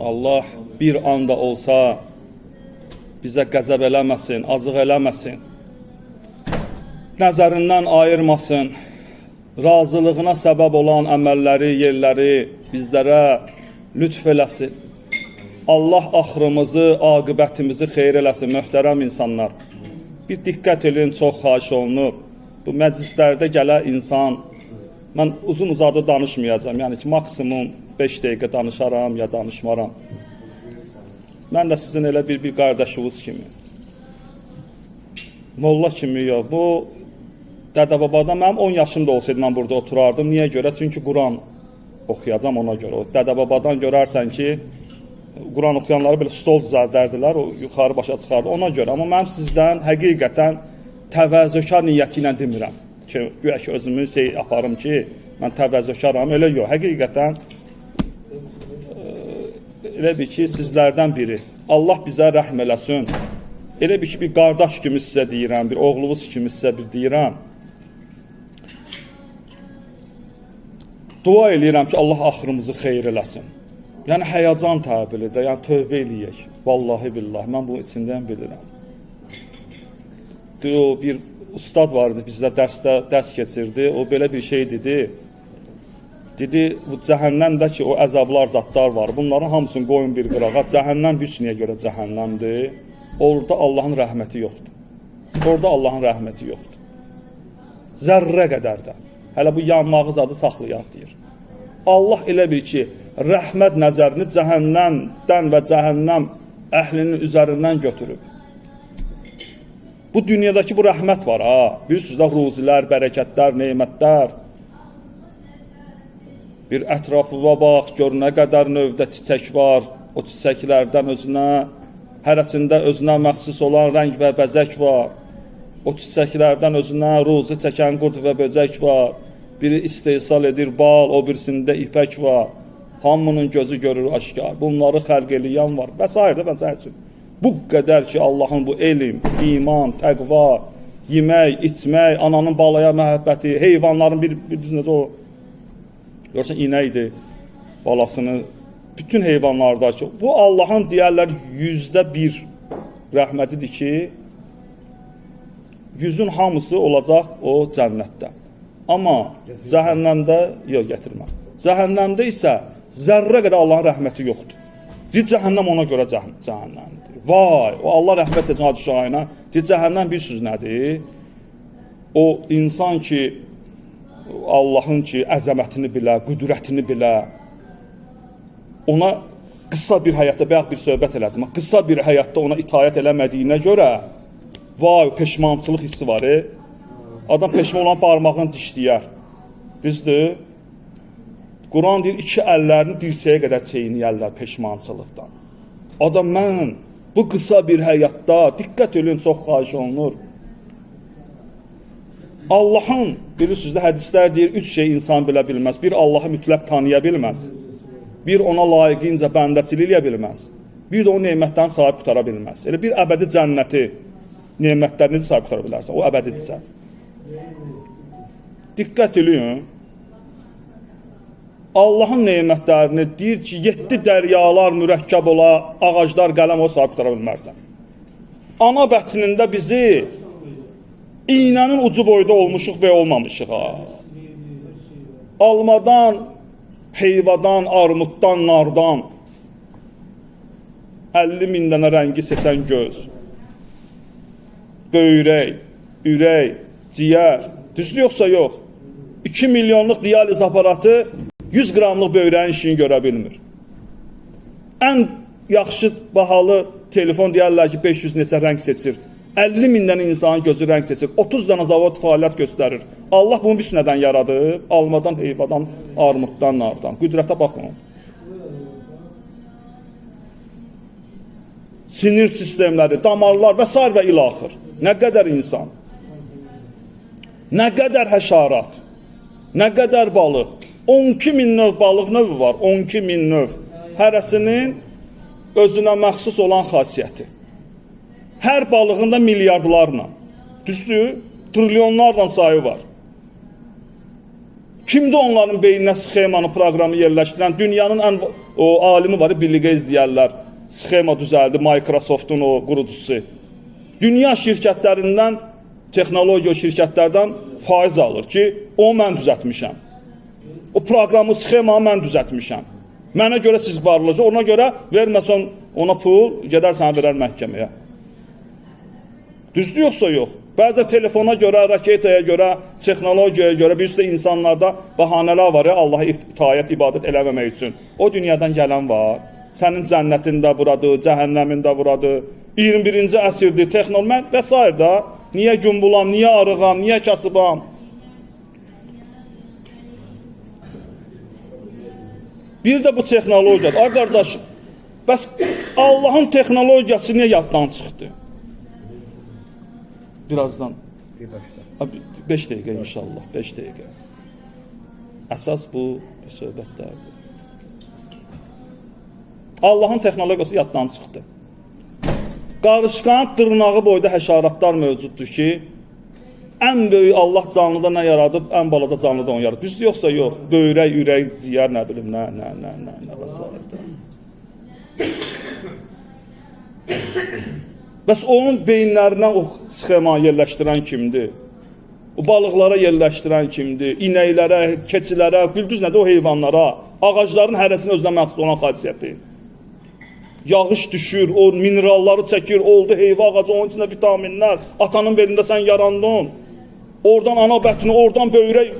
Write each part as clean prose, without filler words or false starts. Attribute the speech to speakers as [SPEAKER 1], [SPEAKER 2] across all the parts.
[SPEAKER 1] Allah bir anda olsa bizə qəzəb eləməsin, acıq eləməsin, nəzərindən ayırmasın, razılığına səbəb olan əməlləri, yerləri bizlərə lütf eləsin. Allah axırımızı, aqibətimizi xeyir eləsin, möhtərəm insanlar. Bir diqqət eləyin, çox xahiş olunur. Bu məclislərdə gələ insan, mən uzun uzadı danışmayacağam, yəni ki, maksimum 5 dəqiqə danışaram ya danışmaram. Mən də sizin elə bir qardaşınız kimi, molla kimi yox. Bu dədə-babadan mənim 10 yaşım da olsaydı mən burada oturardım. Niyə görə? Çünki Quran oxuyacam ona görə. O dədə-babadan görərsən ki, Quran oxuyanları belə stol düzəldərdilər, o yuxarı başa çıxardı ona görə. Amma mənim sizdən həqiqətən təvəzzökar niyyəti ilə demirəm ki, güya ki özümü şey aparım ki, mən təvəzzökaram, elə yox. Həqiqətən elə bil ki, sizlərdən biri. Allah bizə rəhm eləsin. Elə bil ki, bir qardaş kimi sizə deyirəm, bir oğlunuz kimi sizə bir deyirəm. Dua eləyirəm ki, Allah axırımızı xeyir eləsin. Yəni, həyəcan təbilidir, yəni tövbə eləyək. Vallahi billahi, mən bunu içindən bilirəm. O, bir ustad vardı, bizdə dərsdə dərs keçirdi, o belə bir şey dedi. Dedi, bu cəhənnəmdə ki, o əzablar, zatlar var, bunların hamısını qoyun bir qırağa. Cəhənnəm bir niyə görə cəhənnəmdir? Orada Allahın rəhməti yoxdur. Orada Allahın rəhməti yoxdur. Zərrə qədər də. Hələ bu yanmağı zadı saxlayaq deyir. Allah elə bil ki, rəhmət nəzərini cəhənnəmdən və cəhənnəm əhlinin üzərindən götürüb. Bu dünyadakı bu rəhmət var, ha. Bilirsiniz də, ruzilər, bərəkətlər, nemətlər. Bir ətrafına bax, gör nə qədər növdə çiçək var. O çiçəklərdən özünə, hərəsində özünə məxsus olan rəng və bəzək var. O çiçəklərdən özünə ruzi çəkən qurd və böcək var. Biri istehsal edir bal, o birisində ipək var. Hamının gözü görür aşkar. Bunları xəlq eləyən var və s. və s. üçün. Bu qədər ki, Allahın bu elm, iman, təqva, yemək, içmək, ananın balaya məhəbbəti, heyvanların bir düz necə o, görürsən, inəkdir, balasını, bütün heyvanlardakı. Bu Allahın deyərlər 1% rəhmətidir ki, 100-ün hamısı olacaq o cənnətdə. Amma cəhənnəmdə, yox, gətirmə. Cəhənnəmdə isə zərrə qədər Allahın rəhməti yoxdur. Deyir, cəhənnəm ona görə cəhənnəmdir. Vay, o Allah rəhmət etsin Hacı Şahinə. Deyir, cəhənnəm bir söz nədir? O insan ki, Allahın ki, əzəmətini bilə, qüdrətini bilə, ona qısa bir həyatda, bayaq bir söhbət elədim, qısa bir həyatda ona itayət eləmədiyinə görə, vay, peşmançılıq hissi var. Adam peşman olan barmağını dişləyər. Düzdür? Quran deyir, iki əllərini dirsəyə qədər çeynəyərlər peşmançılıqdan. Adam, mən bu qısa bir həyatda, diqqət eləyin, çox xahiş olunur. Allahın, bilirsiniz də, hədislər deyir, 3 şey insan bilə bilməz. Bir, Allahı mütləq tanıya bilməz. Bir, ona layiqincə bəndəçilik eləyə bilməz. Bir də o nemətdən sahib qutara bilməz. Elə bir əbədi cənnəti, nemətləri necə sahib qutara bilərsən? O əbədidirsə. Diqqət eləyin. Allahın nemətlərini deyir ki, 7 dəryalar mürəkkəb ola, ağaclar qələm o sahib qutara bilmərsən. Ana bətnində bizi iynənin ucu boyda olmuşuq və olmamışıq. Ha. Almadan, heyvadan, armuddan, nardan 50 min dənə rəngi seçən göz, böyrək, ürək, ciyər, düzdür yoxsa yox? 2 milyonluq dializ aparatı 100 qramlıq böyrəyin işini görə bilmir. Ən yaxşı bahalı telefon deyərlər ki, 500 neçə rəng seçir. 50 min dənə insanın gözü rəng seçir. 30 dənə zavod fəaliyyət göstərir. Allah bunu bir nədən yaradıb? Almadan, heyvadan, armuddan, nardan. Qüdrətə baxın. Sinir sistemləri, damarlar və s. və ilaxır. Nə qədər insan, nə qədər həşarat, nə qədər balıq. 12 min növ balıq növü var, 12 min növ. Hərəsinin özünə məxsus olan xasiyyəti. Hər balığında milyardlarla, düzdür, trilyonlarla sayı var. Kimdir onların beyninə sxemanı, proqramı yerləşdirən? Dünyanın ən o alimi var, Bill Gates deyərlər. Sxema düzəldi, Microsoft'un o qurucusu. Dünya şirkətlərindən, texnologiya şirkətlərdən faiz alır ki, o mən düzəltmişəm. O proqramı, sxemanı mən düzəltmişəm. Mənə görə siz varlıca, ona görə verməsən ona pul, gedər sənə verər məhkəməyə. Düzdür yoxsa yox? Bəzən telefona görə, raketaya görə, texnologiyaya görə bir sürü insanlarda bəhanələr var ya Allaha itaət, ibadət eləməmək üçün. O dünyadan gələn var. Sənin cənnətin də buradır, cəhənnəmin də buradır. 21-ci əsrdir, texnologiya və s. da. Niyə gümbulam, niyə arığam, niyə kasıbam? Bir də bu texnologiyadır. Ay qardaş, bəs Allahın texnologiyası niyə yaddan çıxdı? Birazdan. 5 dəqiqə inşallah, 5 dəqiqə. Əsas bu söhbətlərdir. Allahın texnologiyası yaddan çıxdı. Qarışqanın dırnağı boyda həşəratlar mövcuddur ki, ən böyük Allah canlıda nə yaradıb, ən balaca canlıda onu yaradıb. Düzdür yoxsa yox? Böyrək, ürək, ciyər, nə bilim, nə və s. Bəs onun beyinlərinə o sxemanı yerləşdirən kimdir? O balıqlara yerləşdirən kimdir? İnəklərə, keçilərə, bildiniz nədir o heyvanlara? Ağacların hərəsinin özünə məxsus olan xasiyyəti. Yağış düşür, o mineralları çəkir, oldu heyva ağacı, onun içində vitaminlər. Atanın belində sən yarandın. Oradan ana bətni, oradan böyrək.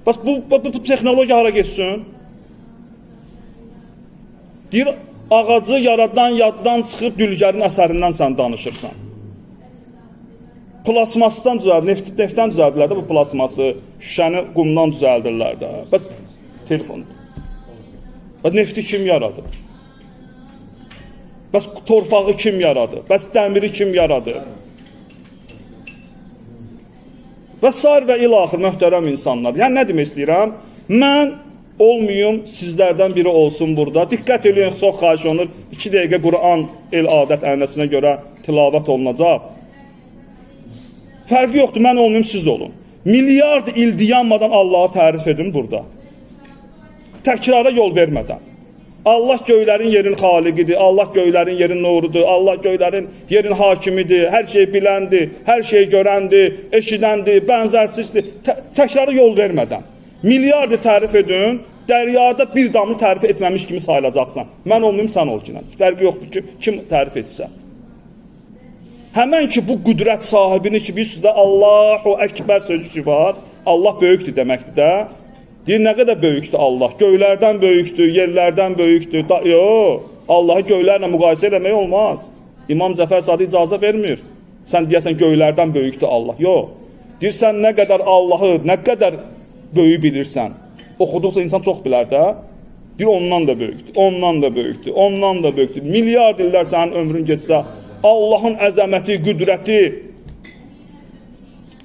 [SPEAKER 1] Bəs bu texnologiya hara getsin? Deyir, ağacı yaradan yaddan çıxıb dülgərin əsərindən sən danışırsan. Plasmasdan düzəldir, neftdən düzəldirlər də bu plasması, şüşəni qumdan düzəldirlər də. Bəs telefon. Bəs nefti kim yaradır? Bəs torpağı kim yaradır? Bəs dəmiri kim yaradır? Və sair və ilaxır möhtərəm insanlar. Yəni nə demək istəyirəm? Mən olmayım, sizlərdən biri olsun burada. Diqqət eləyin, çox xahiş olunur. 2 dəqiqə Quran el adət ənənəsinə görə tilavət olunacaq. Fərqi yoxdur, mən olmayım, siz olun. Milyard il dayanmadan Allahı tərif edin burada. Təkrara yol vermədən. Allah göylərin yerin xaliqidir, Allah göylərin yerin nurudur, Allah göylərin yerin hakimidir, hər şeyi biləndir, hər şeyi görəndir, eşidəndir, bənzərsizdir. Təkrara yol vermədən. Milyardı tərif edin, dəryada bir damla tərif etməmiş kimi sayılacaqsan. Mən olmayım, sən ol ki. Fərqi yoxdur ki, kim tərif etsə. Həmən ki, bu qüdrət sahibini ki, bir sözdə Allahu Əkbər sözü ki var, Allah böyükdür deməkdir də. Deyir, nə qədər böyükdür Allah? Göylərdən böyükdür, yerlərdən böyükdür. Yox, Allahı göylərlə müqayisə eləmək olmaz. İmam Zəfər Sadiq icazə vermir. Sən deyəsən, göylərdən böyükdür Allah. Yox. Deyir, sən nə qədər Allahı, nə qədər böyük bilirsən. Oxuduqca insan çox bilər də. Deyir, ondan da böyükdür, ondan da böyükdür, ondan da böyükdür. Milyard illər sənin ömrün geçsə, Allahın əzəməti, qüdrəti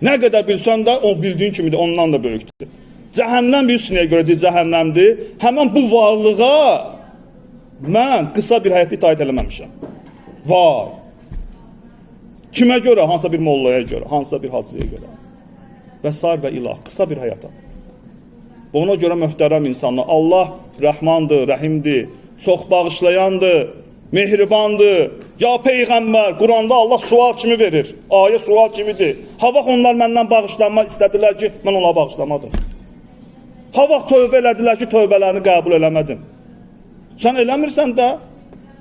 [SPEAKER 1] nə qədər bilsən də, o bildiyin kimi də ondan da böyükdür. Cəhənnəm bir nəyə görə deyir, cəhənnəmdir. Həmən bu varlığa mən qısa bir həyatda itaət eləməmişəm. Vay! Kimə görə? Hansısa bir mollaya görə, hansısa bir hacıya görə. Və sair və ilah, qısa bir həyata. Ona görə möhtərəm insanlar, Allah rəhmandır, rəhimdir, çox bağışlayandır, mehribandır. Ya Peyğəmbər, Quranda Allah sual kimi verir, ayə sual kimidir. Ha vaxt onlar məndən bağışlanma istədilər ki, mən onlara bağışlamadım. Ha vaxt tövbə elədilər ki, tövbələrini qəbul eləmədim. Sən eləmirsən də,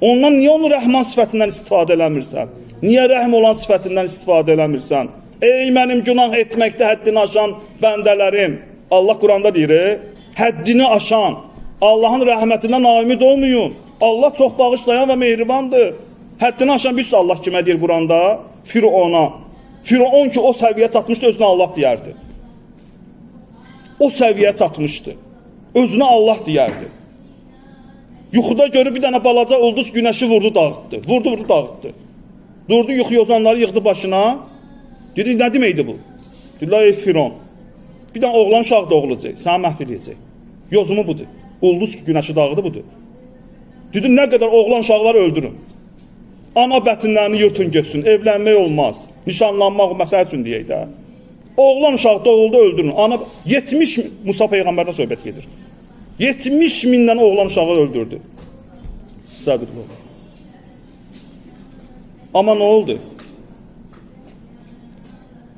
[SPEAKER 1] ondan niyə onu rəhman sifətindən istifadə eləmirsən? Niyə rəhm olan sifətindən istifadə eləmirsən? Ey mənim günah etməkdə həddini aşan bəndələrim! Allah Quranda deyir, həddini aşan, Allahın rəhmətindən naümid olmayın. Allah çox bağışlayan və mehribandır. Həddini aşan bir Allah kimə deyir Quranda? Firona. Firon ki, o səviyyə çatmışdı, özünə Allah deyərdi. O səviyyə çatmışdı. Özünə Allah deyərdi. Yuxuda görüb bir dənə balaca ulduz günəşi vurdu, dağıtdı. Vurdu, vurdu, dağıtdı. Durdu, yuxu yozanları yığdı başına. Dedi, nə deməkdir bu? Dedilər, ey Firon, bir dənə oğlan uşaq doğulacaq, səni məhv eləyəcək. Yozumu budur. Ulduz ki, günəşi dağıdı budur. Dedi, nə qədər oğlan uşağı var, öldürün. Ana bətinlərini yırtın getsin, evlənmək olmaz. Nişanlanmaq məsəl üçün deyək də. Oğlan uşaq doğuldu, öldürün. Ana 70 Musa peyğəmbərdən söhbət gedir. 70 mindən oğlan uşağı öldürdü. Səbirli ol. Amma nə oldu?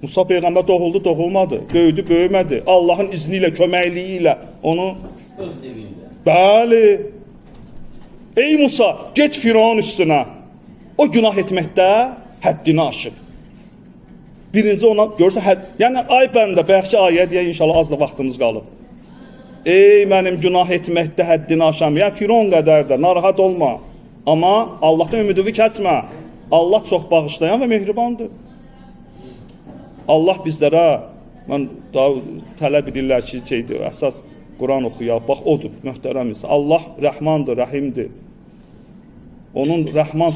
[SPEAKER 1] Musa peyğəmbər doğuldu, doğulmadı. Böyüdü, böyümədi. Allahın izni ilə, köməkliyi ilə onu
[SPEAKER 2] Öz evində.
[SPEAKER 1] Bəli. Ey Musa, get Firavun üstünə. O günah etməkdə həddini aşıb. Birinci ona görsə hədd, yəni ay bəndə, bayaqki ayə deyə inşallah az da vaxtımız qalıb. Ey mənim günah etməkdə həddini aşan, yəni Firavun qədər də narahat olma. Amma Allahdan ümidini kəsmə. Allah çox bağışlayan və mehribandır. Allah bizlərə, mən daha tələb edirlər ki, şeydir, əsas Quran oxuyaq. Bax odur, möhtərəm insan. Allah Rəhmandır, Rəhimdir. Onun Rəhman,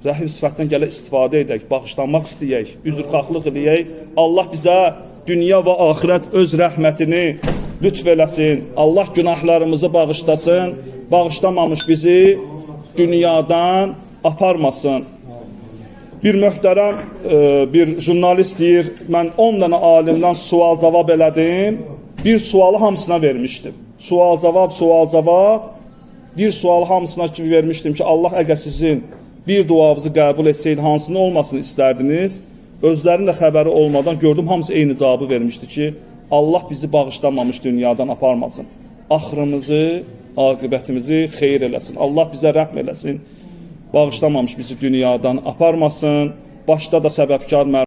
[SPEAKER 1] Rəhim sifətindən gələ istifadə edək, bağışlanmaq istəyək, üzrxahlıq eləyək. Allah bizə dünya və axirət öz rəhmətini lütf eləsin. Allah günahlarımızı bağışlasın. Bağışlamamış bizi dünyadan aparmasın. Bir möhtərəm bir jurnalist deyir, mən 10 dənə alimdən sual-cavab elədim. Bir sualı hamısına vermişdim. Sual-cavab, sual-cavab. Bir sualı hamısına ki vermişdim ki, Allah əgər sizin bir duanızı qəbul etsəydi, hansını olmasını istərdiniz? Özlərinin də xəbəri olmadan gördüm, hamısı eyni cavabı vermişdi ki, Allah bizi bağışlamamış dünyadan aparmasın. Axırımızı, aqibətimizi xeyir eləsin. Allah bizə rəhm eləsin. Bağışlamamış bizi dünyadan aparmasın. Başda da səbəbkar mərhum